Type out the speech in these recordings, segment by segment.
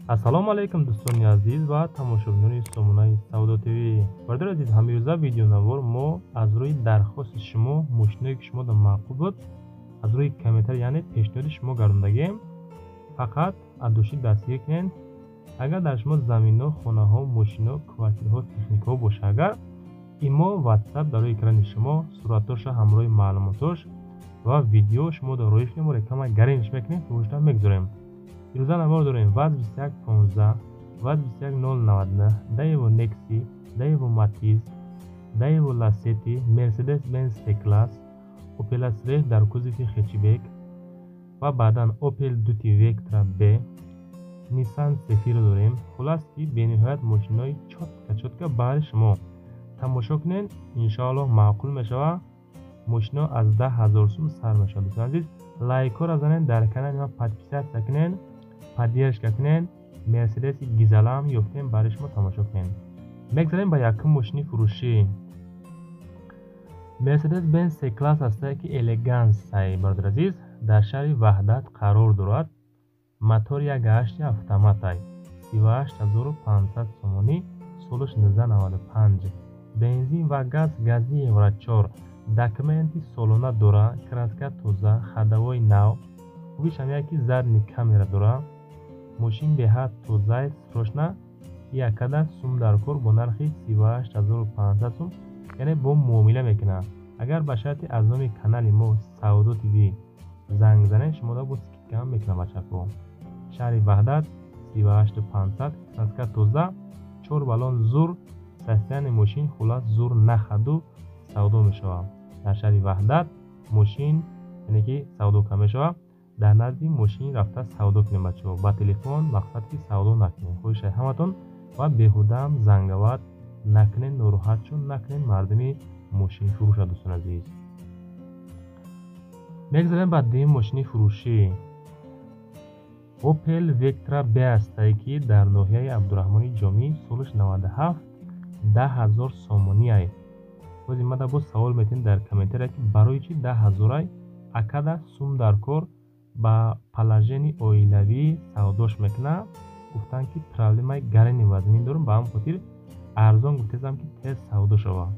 Ассалому алайкум, дӯстони азиз ва тамошобинони сомонаи Савдо ТВ. Бародари азиз, ҳамирӯза видеонавор мо аз рӯи дархости шумо, мошиное ки шумо да маъқул буд, аз рӯи комментар, яъне пешниҳоди шумо гардондагем. Фақат аз души дастгирӣ кунед. Агар дар шумо заминҳо, хонаҳо, мошино, квартираҳо, техникаҳо боша, агар имо, Ватсап дар рӯи экрани шумо суратоша ҳамроҳи маълумотош ва видео шумо дар роҳӣ кунем, реклама гаренш мекунем, фурӯшта мегузорем. Ирӯза навор дорем: ВАЗ 2115, ВАЗ 21099, Даево Некси, Даево Матиз, Даево Ласети, Мерседес Бенз С класс, Опел Астра дар кузови хэтчбек ва баъдан Опел Дути Вектра Б, Ниссан Сефиро дорем. Хулас ки бениҳоят мошинои чётко, чётко баҳри шумо. Тамошо кунед, иншоаллоҳ, маъқул мешавад. Мошино аз 10 000 сум сар мешавад. Дӯстони азиз, лайкҳоро занед, дар канали ман подписаться кунед, поддержка кунед. Мерседеси гизалаам ёфтем барои шумо, тамошо кунед. Мегзарем ба якум мошини фурӯшӣ. Мерседес Бенз С класс ҳастае, ки элегансай, бародари азиз, дар шаҳри Ваҳдат қарор дорад. Мотори 1,8 автоматай, 38 500 сомонӣ, солаш 1995, бензин ва газ, гази Евро 4, документи солона дора, краска тоза, ходовой нав. Хубиш ҳам як ки задний камера дора. Мошин беҳад тозай. Срочно якада сум дар кор, бо нархи 38 500 сум, яъне бо муомила мекунад. Агар ба шарти аз номи канали мо Савдо ТВ занг занед, шумо бо скидка ҳам мекунад, бачако. Шаҳри Ваҳдат, 38 500, краска тоза, чор баллон зур, состояние мошин хулас зур, нахаду савдо мешавад. Дар шаҳри Ваҳдат мошин, яъне ки савдо карда мешавад. Дар назди мошин рафта савдо кунем, бачаҳо, ба телефон мақсад ки савдо накунем. Хоҳишай ҳаматон ва беҳудаам занговат накунед, нороҳатшон накунед мардуми мошинфурӯша. Дӯстони азиз, мегзарем ба дуюм мошини фурӯшӣ. Опел Вектра Б ҳастае, ки дар ноҳияи Абдураҳмони Ҷомӣ, солаш 97, 10 000 сомониай. Боз имада боз савол метиҳем дар комментария, ки барои чӣ 10 000-ай? Акада сум дар кор, ба положении оилавӣ савдош мекунад. Гуфтанд, ки проблемаи гарени вазмин дорам, ба ҳамн хотир арзон гуфтесам, ки тез савдо шавад.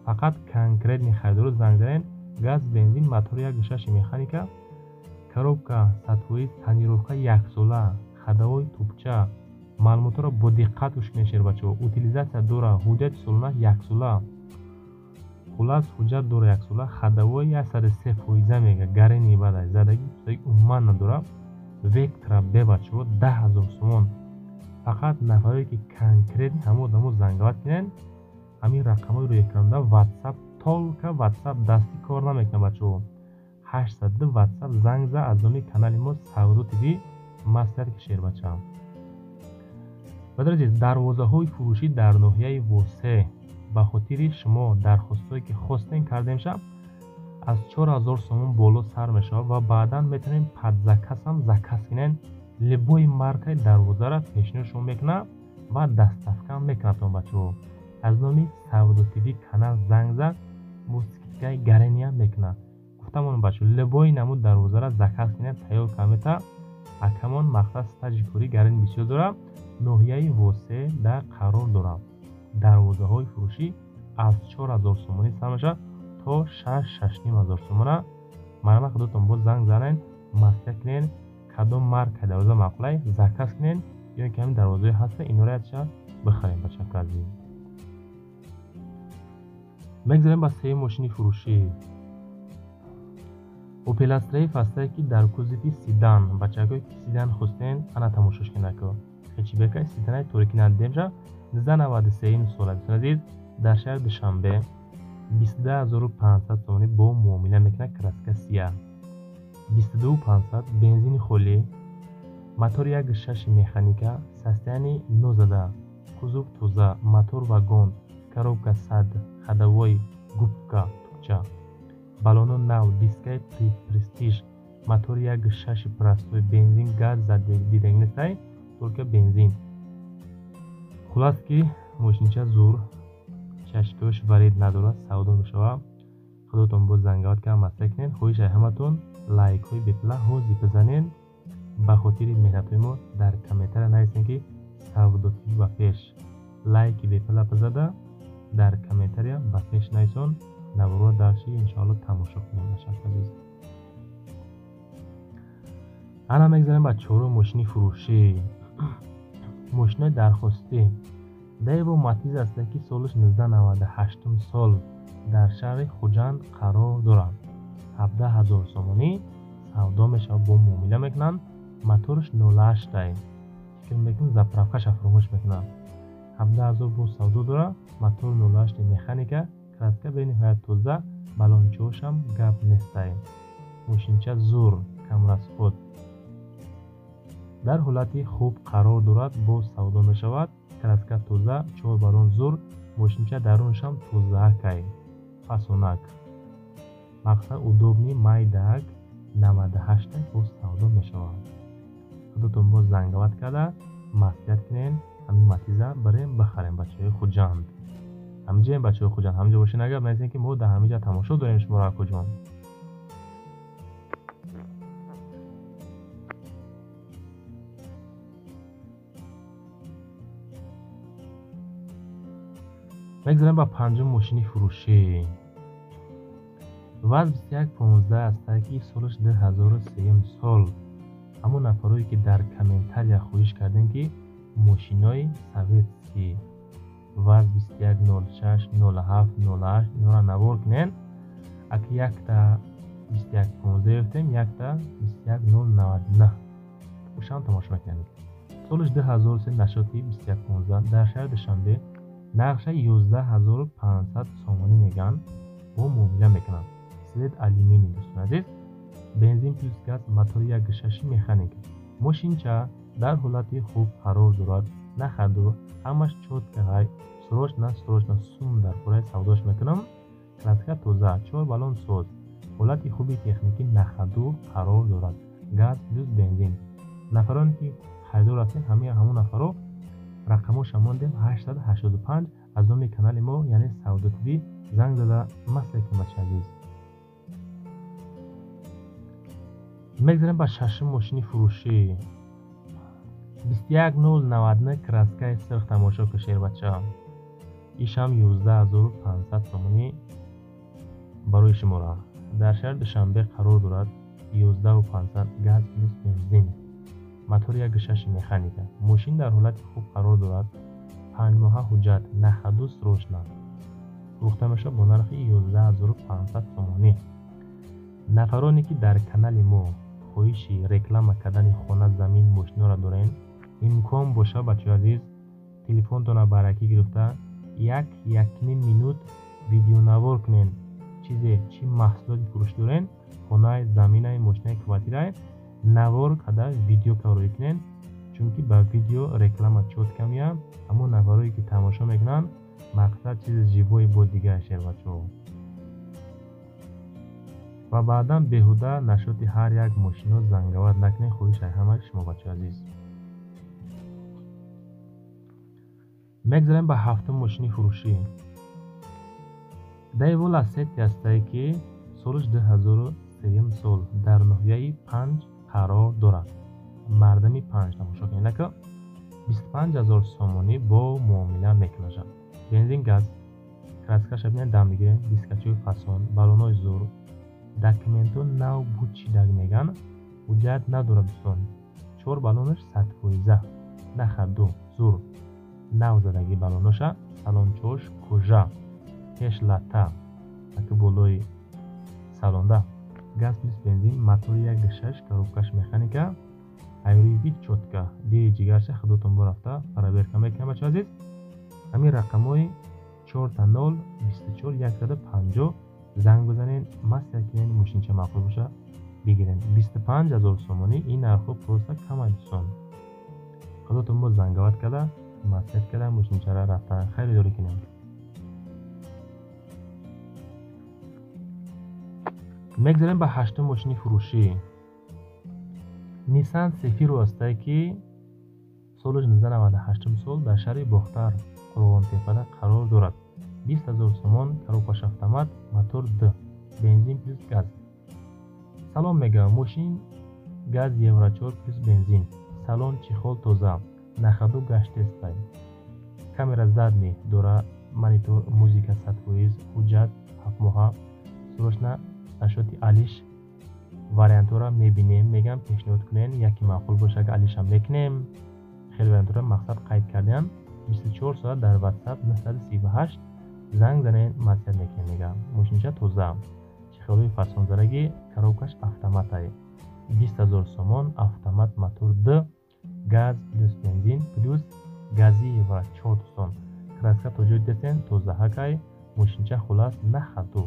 Фақат конкретный харидоро занг занед. Газ, бензин, мотори 1,6 механика, коробка 100%, тонировка яксола, ходовой тупча. Маълумотҳоро бо диққат гӯш кунед, шербачаҳо. Утилизация дора, ҳуҷҷати солона яксола, хулас ҳуҷҷат дора яксола, ходовой 103 фоиза мега, гарени бадай задагӣ умуман надора. Вектра Б, бачаҳо, 10 000 сомон. Фақат нафаре ки конкретный ҳамон одамо занговат кунед. Ҳамин рақамҳои рӯи экранда Ватсап, только Ватсап, дастӣ кор намекунад, бачаҳо. 802 Ватсап занг за, аз номи канали мо Савдо ТВ маслиҳат ки, шербачаам. Бародари азиз, дарвозаҳои фурӯшӣ дар ноҳияи Восе ба хотири шумо дархостҳое ки хостем кардемша, аз 4000 сомон боло сар мешавад ва баъдан метавонем под заказ ам заказ кунем. Любой маркаи дарвозаро пешниҳод шумо мекунад ва доставка ам мекунад. Бачаҳо, аз номи Савдо ТВ канал занг зад, бо скидкаи гарениам мекунад. Гуфтамон, бачаҳо, любой намуд дарвозаро заказ кунем, тайёр карда метавад акамон. Мақсад стажи корӣ гарени бисёр дорад. Ноҳияи Восе дар қарор дорад. Дарвозаҳои фурӯшӣ аз 4000 сомонӣ сар мешавад то 6-6,5 ҳазор сомона. Марҳамат, худотон боз занг занед, маслиҳат кунед, кадом маркаи дарвоза маъқулай, заказ кунед ё ин ки ҳамин дарвозаҳое ҳаста, инҳоро якча бихарем, бачака азиз. Мегзарем ба сеюм мошини фурӯшӣ. Опел Астраи ҳастае, ки дар кузови седан. Бачакое ки седан хостен, ана тамошош кунед. Хэтчбекай седанаи торикӣ надидемша. 1993 сола, дӯстони азиз, дар шаҳри Душанбе, 22 500 сомонӣ бо муомила мекунад. Краска сия, 22 500, бензини холӣ, мотори 1,6 механика, состояние нозада, кузов тоза, мотор вагон, коробка 100, ходовой губка тупча, баллоно нав, дискаи престиж, мотори 1,6 простой, бензин, газ дидагӣ нестай, только бензин. Хулас ки мошинча зур, чашкош варид надорад, савдо мешавад. Худотон боз занговат кам маслиҳат кунед. Хоҳишай ҳаматон, лайкҳои бепула ҳозир бизанед. Ба хотири меҳнатҳои мо дар комментария нависем, ки Савдо ТВ ба пеш, лайки бепала зада дар комментария ба пеш нависон. Наворро дарши иншоалло тамошо кунем, бачаҳои азиз. Ана мегзарем ба чорум мошини фурӯшӣ. Мошинои дархостӣ Дэво Матиз аст, ки солаш 1998 сол дар шаҳри Хуҷанд қарор дорад. 17 000 сомонӣ савдо мешавад, бо муомила мекунанд. Мотораш 08, фикр мекунам, заправкаша фуромӯш мекунанд. 17 000 бо савдо дорад. Мотор 08, механика, краска бениҳоят тоза, балончаҳошам гап нестай. Мошинча зур, камрасход, дар ҳолати хуб қарор дорад, боз савдо мешавад. Краска тоза, чор балон зур, мошинча дарунашам тозаакай, фасонак, мақсад удобный, майдаак. 98 боз савдо мешавад. Худотон боз занговать карда маслиҳат кунен, ҳамин Матиза барем бихарем. Бачаҳои Хуҷанд ҳамиҷаем, бачаҳои Хуҷанд ҳамиҷа бошед, агар нависем, ки мо дар ҳамиҷа тамошо дорем шуморо, акуҷон. Мегзарем ба панҷум мошини фурӯшӣ. ВАЗ 2115 аст, ки солаш 2003 сол. Ҳамон нафарое ки дар комментария хоҳиш кардем, ки мошинои советский ВАЗ 2106, 07, 08 инҳоро навор кунен, аки якта 2115 ёфтем, якта 21099, ошам тамошо мекунем. Солаш 2003, нашоти 2115, дар шаҳри Душанбе. Нархша 11 500 сомонӣ мегӯянд, бо муомила мекунанд. Цвет алюминий, дӯстони азиз, бензин плюс газ, мотори 1,6, механика. Мошинча дар ҳолати хуб қарор дорад, на ходу, ҳамаш чётко ҳай. Срочно, срочно сум дар бораи савдош мекунам. Краска тоза, чор балон соз, ҳолати хуби техникӣ, на ходу қарор дорад. Газ плюс бензин. Нафароне ки харидор ҳастед, ҳамаи ҳамон нафаро рақамоша мондем, 885, аз номи канали мо, яъне Савдо ТВ, занг зада маслиҳат кунед, бачаи азиз. Мегзарем ба шашум мошини фурӯшӣ. 21099, краскаи сирх, тамошо ку, шербача. Ишам 11 500 сомонӣ барои шуморо. Дар шаҳри Душанбе қарор дорад. 11 500, газ плюс бензин, мотори 1,6, механика. Мошин дар ҳолати хуб қарор дорад, 5 моҳа ҳуҷҷат, на ходу, срочно фурӯхта мешавад бо нархи 11 500 сомонӣ. Нафароне ки дар канали мо хоҳиши реклама кардани хона, замин, мошиноро дорем, имкон боша, бачаҳои азиз, телефонтонро баракӣ гирифта як якним минут видеонавор кунен. Чизе чӣ маҳсулоти фурӯш дорен, хонаи, заминаи, мошинаи, квартираи, навор карда видео рӯй кунен, чунки ба видео реклама чётко меяд. Ҳамон нафарое ки тамошо мекунанд, мақсад чизи живой бо дигар, шербачаҳо. Ва баъдан беҳуда нашоти ҳар як мошино занговать накунед, хоҳиш ай ҳамаи шумо, бачаҳои азиз. Мегзарем ба ҳафтум мошини фурӯшӣ. Дэво Ласетти ҳастае, ки солаш 2003 сол, дар ноҳияи Панҷ қарор дорад. Мардами Панҷ, тамошо кунед, нака. 25 000 сомонӣ бо муомила мекунашад. Бензин, газ, краскаша бинед, дам мегирем, дискачои фасон, балонои зур, документҳо нав буд, чидаг мегӯянд, ҳуҷҷат надорад, дӯстон. Чор балонаш 100%, на ходу, зур, нав задагӣ балоноша, салончаош кожа, пеш лата, аки болои салонда. Газ плюс бензин, мотори 1,6, коробкаш механика, айрӯи чётко, дили ҷигарша худотон борафта проверка мекунам, бачаҳо азиз. Ҳамин рақамҳои 0000 24150 занг бизанед, маслиҳат кунед, мошинча маъқул боша, бигиред. 25 000 сомонӣ, ин нархҳо просто камай, дӯстон. Худотон боз занговать карда, маслиҳат карда, мошинчаро рафта харидорӣ кунед. Мегзарем ба ҳаштум мошини фурӯшӣ. Ниссан Сефиро ҳастае, ки соли 1998 сол дар шаҳри Бохтар, Қурғонтеппада қарор дорад. 20 000 сомон, коробкаш автомат, мотор д, бензин плюс газ. Салом мегӯям, мошин Газ Евро 4 плюс бензин. Салон чехол тоза. На ходу гаштестай. Камера задний дора, монитор, музыка 100%, ҳуҷҷат 7 моҳа. Срочно насчёти алиш вариантҳоро мебинем, мегам пешниҳод кунен, яке маъқул боша, агар алишам мекунем. Хеле вариантҳоро мақсад қайд кардем. 24 соат дар WhatsApp 938 занг занен, маслиҳат мекунем, мегам. Мошинча тоза. Чехолҳои фасонзадаги, коробкаш автоматай. 20 000 сомон, автомат, мотор Д, газ плюс бензин плюс гази Евро 4 дӯстон. Краска то ҷои десен тоза ҳакай, мошинча хулас на ходу.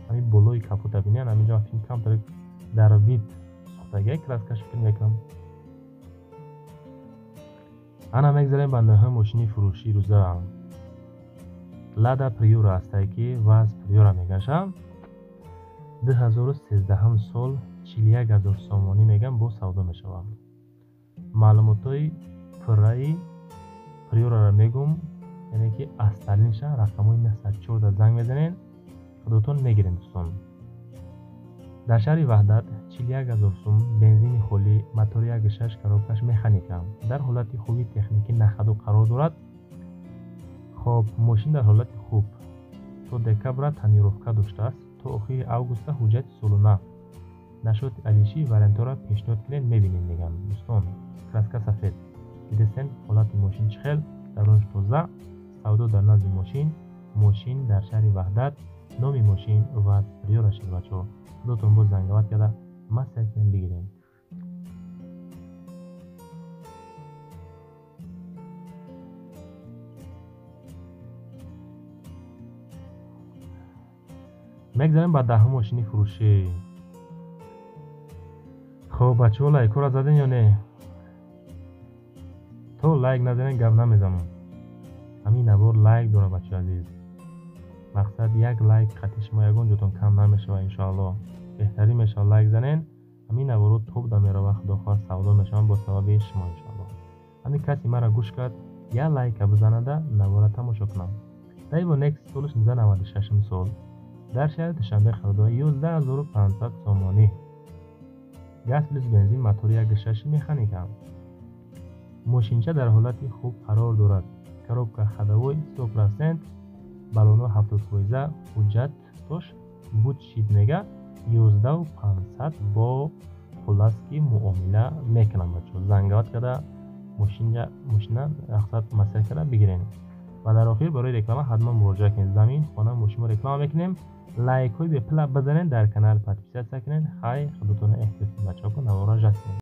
Ҳамин болои капота бинен, ҳаминҷо филм камтар дар вид сӯхтагия краскаш фикр мекунам. Ана мегзарем ба нӯҳум мошини фурӯшии рӯза. Лада Приора ҳастае ки ВАЗ Приора мегаша. 2013 сол 41 000 сомонӣ мегам бо савдо мешавад. Маълумотҳои пурраи Приораро мегум, яъне ки асталинша рақамҳои 904 занг мезанед, худотон мегиред дӯстон. Дар шаҳри Ваҳдат 41 000 сум, бензини холӣ, мотори 1.6, коробкаш механика. Дар ҳолати хуби техникӣ на ходу қарор дорад. Хоб, мошин дар ҳолати хуб. То декабра тонировка доштааст, то охири августа ҳуҷҷати солона. Насчёти алиши вариантҳоро пешниҳод кунед, мебинем мегам дӯстон. Краска сафед. Дидесен ҳолати мошин чӣ хел, дарунаш тоза, савдо дар назди мошин, мошин дар шаҳри Ваҳдат, номи мошин ВАЗ Приора шуд бачаҳо. Худотон боз зангават карда маслиҳат кунем бигирем. Мегзарем ба даҳум мошини фурӯшӣ. Хоб бачаҳо, лайкҳоро заден ё не? То лайк назанед гап намезанам. Ҳамин навор лайк дорад бачаҳои азиз. Мақсад як лайк хати шумо ягон ҷотон кам намешавад иншоаллоҳ. Беҳтарин мешавад лайк занен. Ҳамин наворо топ да меравад, худо хоҳад савдо мешаванд бо сабаби шумо иншоаллоҳ. Ҳамин касе маро гӯш кард, як лайка бизанада навора тамошо кунам. Дайво Некс соли 1996 сол дар шаҳри Душанбе қарор дорад 11500 сомонӣ. Газ плюс бензин, мотори 1.6 механика. Мошинча дар ҳолати хуб қарор дорад. Коробка ходовой 100%, баллоно 70%, ҳуҷҷатош буд шид мега 11500 бо хулас ки муомила мекунам бачаҳо. Зангават карда мошина мақсад маслиҳат карда бигирем. Ва дар охир барои реклама ҳатман муроҷиат кунед. Замин, хона, мошинмо реклама мекунем. Лайкҳои бепула бизанед, дар канал подписаться кунед. Хай, худотонро эҳтиёт кунед бачаҳо, наворро жаст кунед.